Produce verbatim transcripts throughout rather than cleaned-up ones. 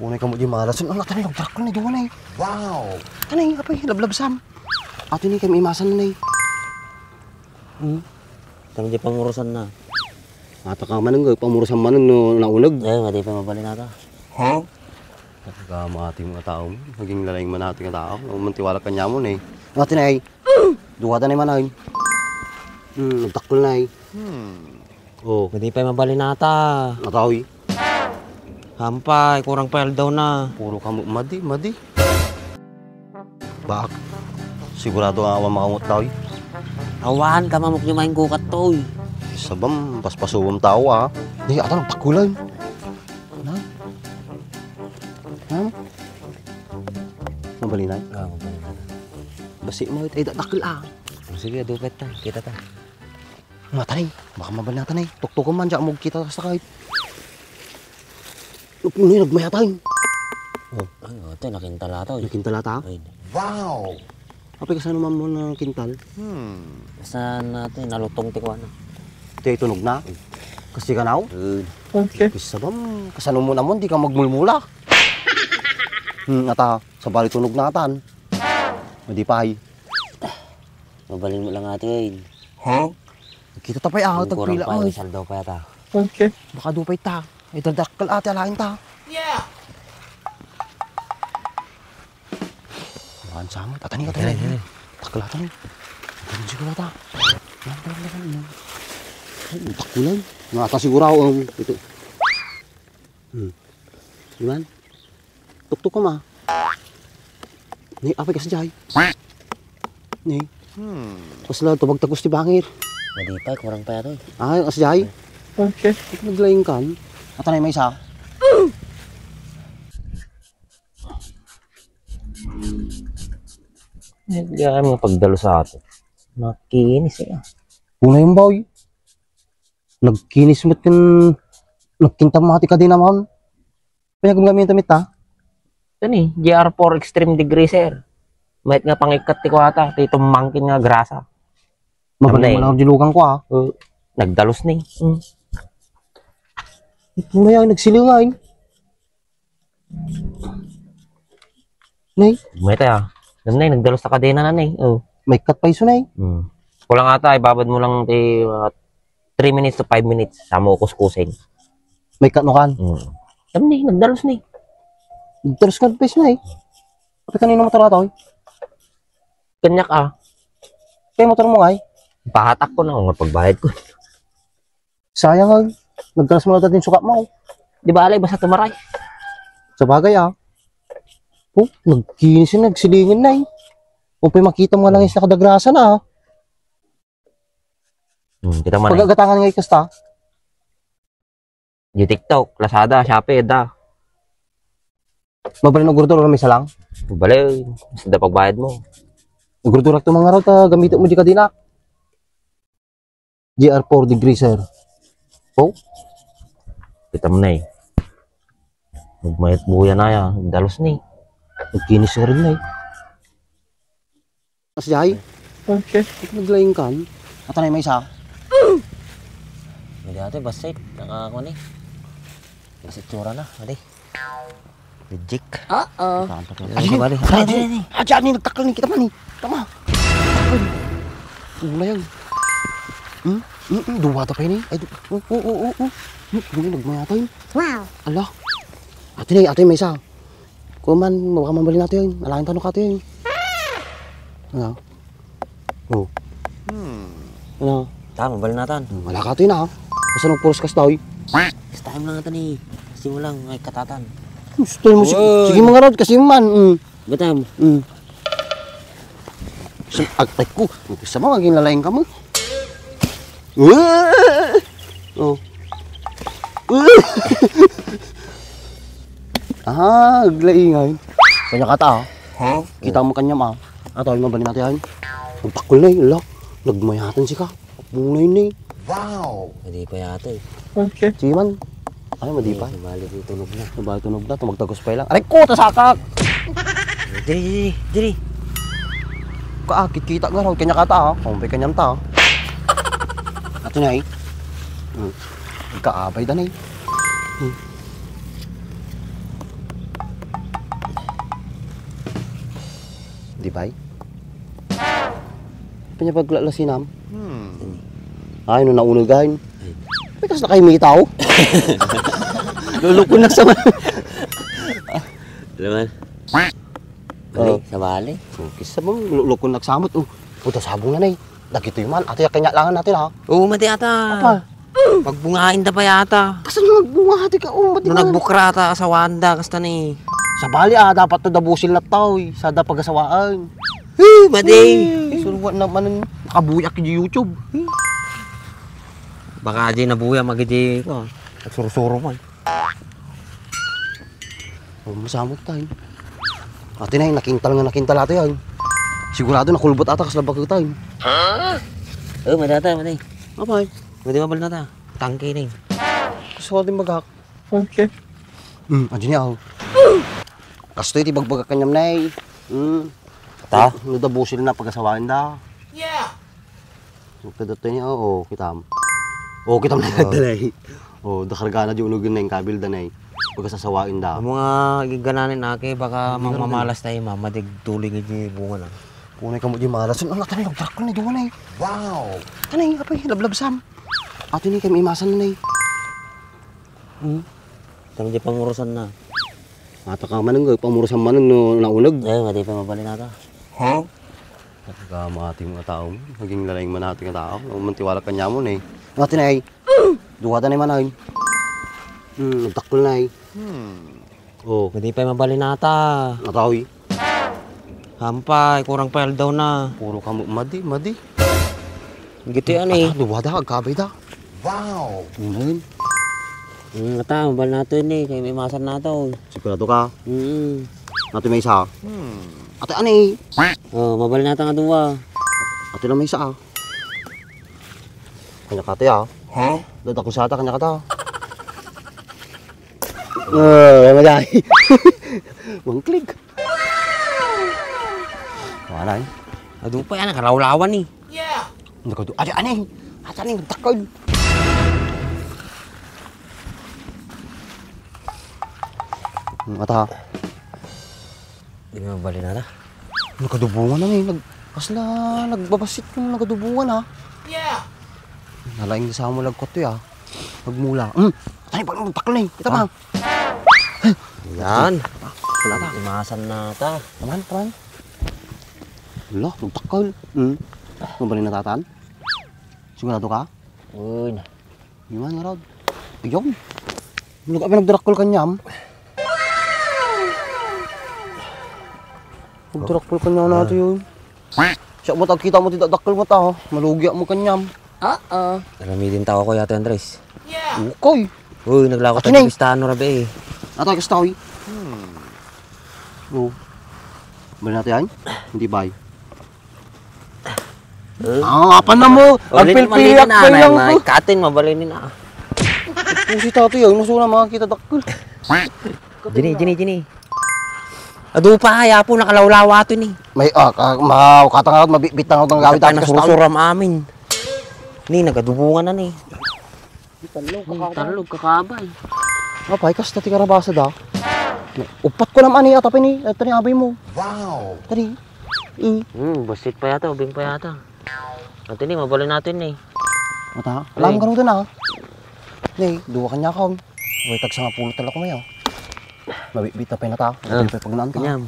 Unay kamo di malason. Ala, tanay, nagdarakkel na, duwa na eh. Wow! Tanay, apay, lablabsam. Ato ni, kay maimasan na eh. Hmm? Kami di pangurusan na. Ata ka manen, eh, pangurusan manen no nauneg. Eh, madi pa mabalin ata. Huh? Talaga, mga ating mga tao, naging lalayng man ating tao. Ang mantiwala kanya mo na eh. Ato na eh. Duwa ta na eh, manay. Hmm, nagdarakkel na eh. Hmm. Oh. Madi pay mabalinata. Atawi. Hampay, kurang pay aldaw na. Puro kamo, madi, madi. Bak. Sigurado nga awan makangot tayo. Awan, kamamok ni maing kukat to, eh. Sabam, paspasuwam tao, ah. Di, ata nagtakulan. Na? Ha? Mabalinay? Ah, mabalinay. Basi mo, ay, dakkel, ah. Oh, sige, dupet ta. Kita ta. Matanay, baka mabalin natanay. Tuktukan man, diyan mo kita sa kahit. Nagpunay, nagmayatay. Oh. Ay, ate, nakintalata, eh. Nakintalata? Ay. Wow! Apay, kasano man mo na kintal? Hmm. Saan natin? Nalutong ti kuwan. Ti tunog na? Kasi ka now? Hmm. Okay. Bisa bam, kasano mo naman, di ka magmulmula. Hmm, ata, sa bali tunog natan. Madi pay. Mabalin mo lang ate, eh. Huh? Kita ta pay, ah, tagpila, ay. Saldaw pa yata. Okay. Baka dupay ta. Ay, dadakkel ate, alain ta. Yeah! Baka sa amin. Atani, atani. Atani, atani. Dakkel ata ni. Atani siguro ata. Yan, yan, yan, yan. Ay, dakkel lang. Nga ata siguro ako, um, ito. Hmm. Di man? Tuktok ka ma. Ni, apay ka sa jay. Ni. Hmm. Kasla, tubag tagus ti bangir. Madi pay, kurang pa yato, eh. Ah, kas jay? Okay. Naglaing kan. Ata na yung may isa. Hindi kami pagdalo sa atin. Makinis, eh. Una yung boy. Nagkinis met ken nagkintamati kadi naman. Panyagam-gamin ta met, ha? Ito ni, G R four Extreme Degreaser. Mayat nga pangikkat ti kuwata, ti tumangkin nga grasa. Mabalin mo lang dilugan ko, ha? Uh, nagdalus ni. Mm. Ito na yan, nagsilingan. Nay? Mayta, ah. Nay, nagdalus ta kadena na, nay. Oh. May cut pa iso, nay. Hmm. Kulang ata, ibabad mo lang ti, uh, three minutes to five minutes. Sa mo kuskusin. May cut no kan? Hmm. Tam ni, nagdalus ni. Nagdalus ka pa iso, nay. Pati kanino motor ato, eh? Kanyak, ah. Kaya motor mo, ay? Pahatak ko na, kung pagbayad ko. Sayang, ay. Nagkalas mo na dati yung sukat mo. Di ba, alay, basta tumaray. Sa bagay, ah. Oh, nagkinis yun, nagsilingan na, eh. Kung pa'y makita mo nga lang yung nakadagrasa na, ah. Hmm, kita mo na, eh. Pagagatangan nga ikasta. Di TikTok, Lazada, Shopee, da. Mabalin, ugurdur, may salang? Bale, basta da pagbayad mo. Ugurdur, ak tumangaraw, ta gamitin mo di kadina. G R four Degreaser. Oh? Kita mo na eh. Nagmayat buya na ya. Dalos ni. Nagkinis nga rin na eh. Mas jay? Okay. Naglaing kan. Ata na yung may isa. Hindi ate, basit. Nakakuha ni. Basit tsura na. Adi. Reject. Uh-oh. Saan pa to? Ay, bali. Ay, ay, ay, ay. Ay, ay, ay, nagtakal ni kita man eh. Tama. Ano na yan? Hmm? Hmm, hmm, duwa ta pa yun eh. Ay, du-, oh, oh, oh, oh, oh. Hmm, hindi nagmayata yun. Wow. Ala. Ate na, ate, may isa. Kuman, baka mabalin natin yun. Alain tanong ka yun. Ano? Oh. Hmm. Ano? Tama, balin natin. Hmm, wala ka ito yun, ah. Basta nagpuros ka sa tao, eh. Style mo lang ito ni. Kasi mo lang, may katatan. Gusto mo si-, Uy. Sige, mga rod, kasi man. Mm. Batam. Mm. Sa agtay ko. Sa mga ginlalaing ka mo. Uy! Oh. Uy! Ah, aglaingay. Kanya kata, ah. Huh? Kita mo kanya, ma. Ato, ay mabalin natin yan. Ang takol na yun, ala. Nagmayatan si ka. Muna yun eh. Wow! Madi pa yata eh. Okay. Sige man. Ay, madi pa. Ay, nabalik yung tunog na. Nabalik tunog na. Tumagtagos pa lang. Aray ko, tasakak! Diri, diri, diri. Kaakit kita nga raw. Kanya kata, ha? Kumpay kanyam ta, ha? Ato na eh. Hmm. Kaabay da na eh. Hmm. Di bay? Panya paglasinam? Hmm. Ay, no naunugan. Ay. Pikas na kayo may tao. Lulukon na sa man. Ano man? Oo. Sabali. Oh, kisa mo, lulukon na sa man. Oh, puta sabong na, nay. Dagito yung man. Ato yung kanya langan natin, ha? Oo, mati ata. Apa? Magbungain da pa yata. Kasan nga magbunga, hati ka? Oh, mati. No nagbukra ta, asawaan da, kasta ni. Sabali, ah, dapat to dabusil na tao, eh. Sa da pagasawaan. Huh, mati. Eh, suruan naman ang nakabuyak di YouTube. Baka di nabuya, magidi ko. Nagsurusuro man. Oh, masamot tayo. Ate na, nakintal nga nakintal ate yan. Sigurado nakulbot ata, kasla bakit tayo. Oh, madata, mati. Apay? Pwede mabal na ta. Tangke na eh. Gusto ko din bagak. Okay. Hmm, adyo niya, oh. Kastoy, ti bagbagak kanyam na eh. Hmm. Ta? No dabusil na, pagasawaan da. Yeah. So, kada to niya, oh, oh, kitam. Oh, kitam na. Oh. Nagdalay. Oh, dakarga na di unugan na yung kabil da na eh. Pagasasawain da. Ang mga gigananin ake, baka hindi ka mamalas tayo, mama, di tuloy nga di bunga na. Punay ka mo di malas. Ano, tanay, nagtrakol na, duwa na eh. Wow! Tanay, apay, lablabsam. Ato ni kami imasan na eh. Hmm? Kami di pangurusan na. Ata ka manang, eh, pangurusan manang no naunag. Eh, mati pa mabalin ata. Huh? Talaga, mga ating mga tao, maging lalayng man ating tao. Ang mantiwala kanya mo na eh. Mga tinay, duwa ta na yung manay. Hmm, nagtakol na eh. Hmm. Oh. Madi pa yung mabalin ata. Natawi. Hampay, kurang pa aldaw na. Puro ka mo, madi, madi. Giti yan eh. Ata, duwa da, agkabay da. Wow! Ano yun? Hmm, ata, mabal nato yun eh. Kaya may masar nato. Sigurado ka? Hmm. Nato may isa. Hmm. Ate, ani? Oh, mabal nato nga duwa. Ate lang may isa ah. Kanya ka ate ah. Ha? Dadako sa ata, kanya ka ta. Oh, may madali. One click. Wala eh. Adu pa yan, kalawlawan eh. Yeah. Nagadu-, adi, ani? Asa ni? Takol. Mata. Di mo bali na na. Nakadubungan na ni. Nag-, kasla nagbabasit yung nakadubungan, ha? Yeah. Nalaing sa mo lagkot to, ya. Nagmula. Hmm. Tayo pa nung takol ni. Kita ba? Yan. Wala ta. Imasan na ta. Aman, aman. Wala, nagtakol. Hmm. Nung bali na tatan? Sigurado ka? Uy, na. Iwan nga rod. Ayun. Nag-, nagdarakol kanyam. Nagdarakol kanya na ito yun. Siya mo, tagkita mo, ti dakdakel mo ta, oh. Malugi mo kanyam. Oo. Alam mo din tao ko, Yate Andres. Okay. Uy, naglako tayo Akinay. Sa Pistano, rabi, eh. Atay, kastawi. Hmm. Oh. Bali natin yan? Hindi, bay. Ah, apan na mo. Ulit, agpilpili, mali na, agpil na, lang na, ko. Ikatin, mabalin na. Pusi tato yan, gusto na makakita dakkel. Jini, jini, jini. Adu pa, ay, apo, nakalawlawa to ni. May, ah, ka-, ma-, katang ako, mabitbit na ako ng gamit. Ikaw na surusura, maamin. Ni, nagadubungan na ni. Talog, hmm, kakabay. Talog, kakabay. Apay, kasta ti karabasa da. Upat ko naman ni, atapin ni, ito ni abay mo. Wow! Tari. Mm. Hmm, basit pa yata, ubing pa yata. Ato ni, mabalin natin ni. Mata? Ay. Alam ka rin na. Ni, duwa kanya ka. May tagsa nga pulo talaga ko mayo. Mabitbit na pa yun ata. Ah. Mabitbit pa pag naan ka. Kanyam.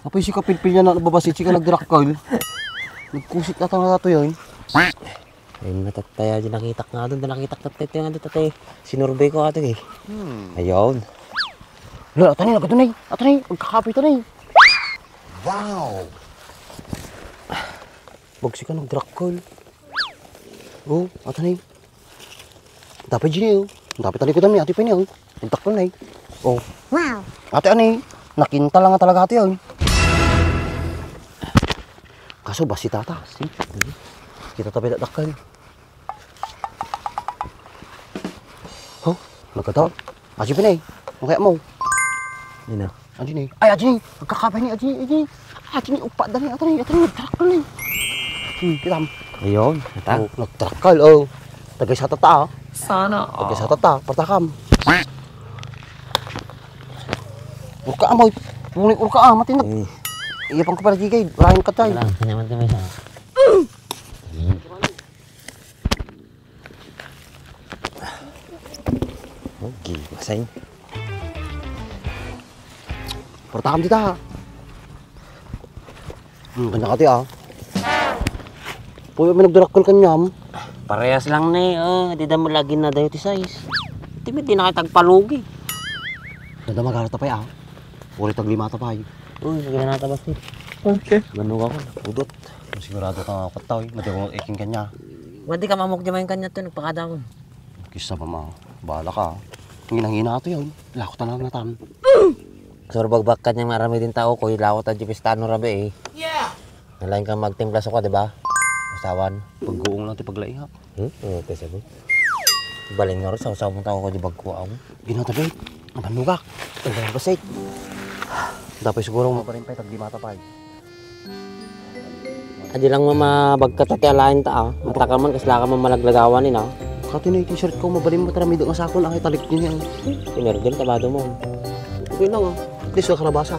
Apay, si kapilpil niya na nababasit, si ka nagdrakol. Nagkusit ata nga ito yun. Ay, natataya di nakitak nga doon, di nakitak tatay nga doon, tatay. Sinurbay ko ato eh. Hmm. Ayun. Wala, ato ni, nagkatunay. Ato ni, pagkakapit to ni. Wow! Bagsi ka nagdrakol. Oh, ato ni. Dapat dyan eh, oh. Dapat talikutan mo, ati pa niya, oh. Nagdrakol na eh. Oh. Wow! Ate, ano eh? Nakinta lang nga talaga ate, oh. Kaso, basi tata. Kita tabi dakdakkel. Oh, nagkataon. Aji pa na eh. Ang kaya mo? Ina. Aji ni. Ay, aji ni. Nagkakabay ni, aji ni, aji ni. Aji ni, upa da ni, ato ni, ato ni, nagtrakal ni. Hmm, kita mo. Ayun, ata. Oh, nagtrakal, oh. Tagay sa tata, ah. Sana all. Tagay sa tata, patakam. Urka, amoy. Punay urka, ah, matinag. Eh. Iya pang ko pala, Jigay. Urayan ka tayo. Wala, kanya man tayo sa. Okay, masay. Portahan dita, ha? Hmm, kanya ka ti, ah. Puyo, may nagdurakkel kanyam. Parehas lang ni, oh, di da mo lagi na dayo ti size. Ti met di na kayo tagpalugi. Dada magara ta pay, ah. Uri taglima ta pay. Uy, lagi na nata, Basti. Okay. Ganun ako, udot. Sigurado ka nga, pataw, eh. Mati ko iking kanya. Wadi ka mamok di main kanya to, nagpakada ko. Kisa pa ma, bala ka. Ngina-ngina to yun. Lako ta na natan. Surbag bakkat niyang marami din tao ko, ilawat ang G P S tano rabi eh. Yeah. Nalain kang magtimpla suka, di ba? Usawan. Pagguong lang ti paglaihak. Hmm? Oo, kaya sabi. Balin nga rin, sa usawan tao ko, di bagkuang. Ginatabi. Ang panugak. Ang panugak. Tapos siguro, maparin pa, pag di matapay. Adi lang mamabagkat ti alaen ta, ah. Mataka man, kasla ka man malaglagawan, eh, no? Kati na yung t-shirt ko, mabalin mo, tara, may doon nga sakon, ang italik niya. Inergen, tabado mo. Okay lang, ah. At least, wakarabasa.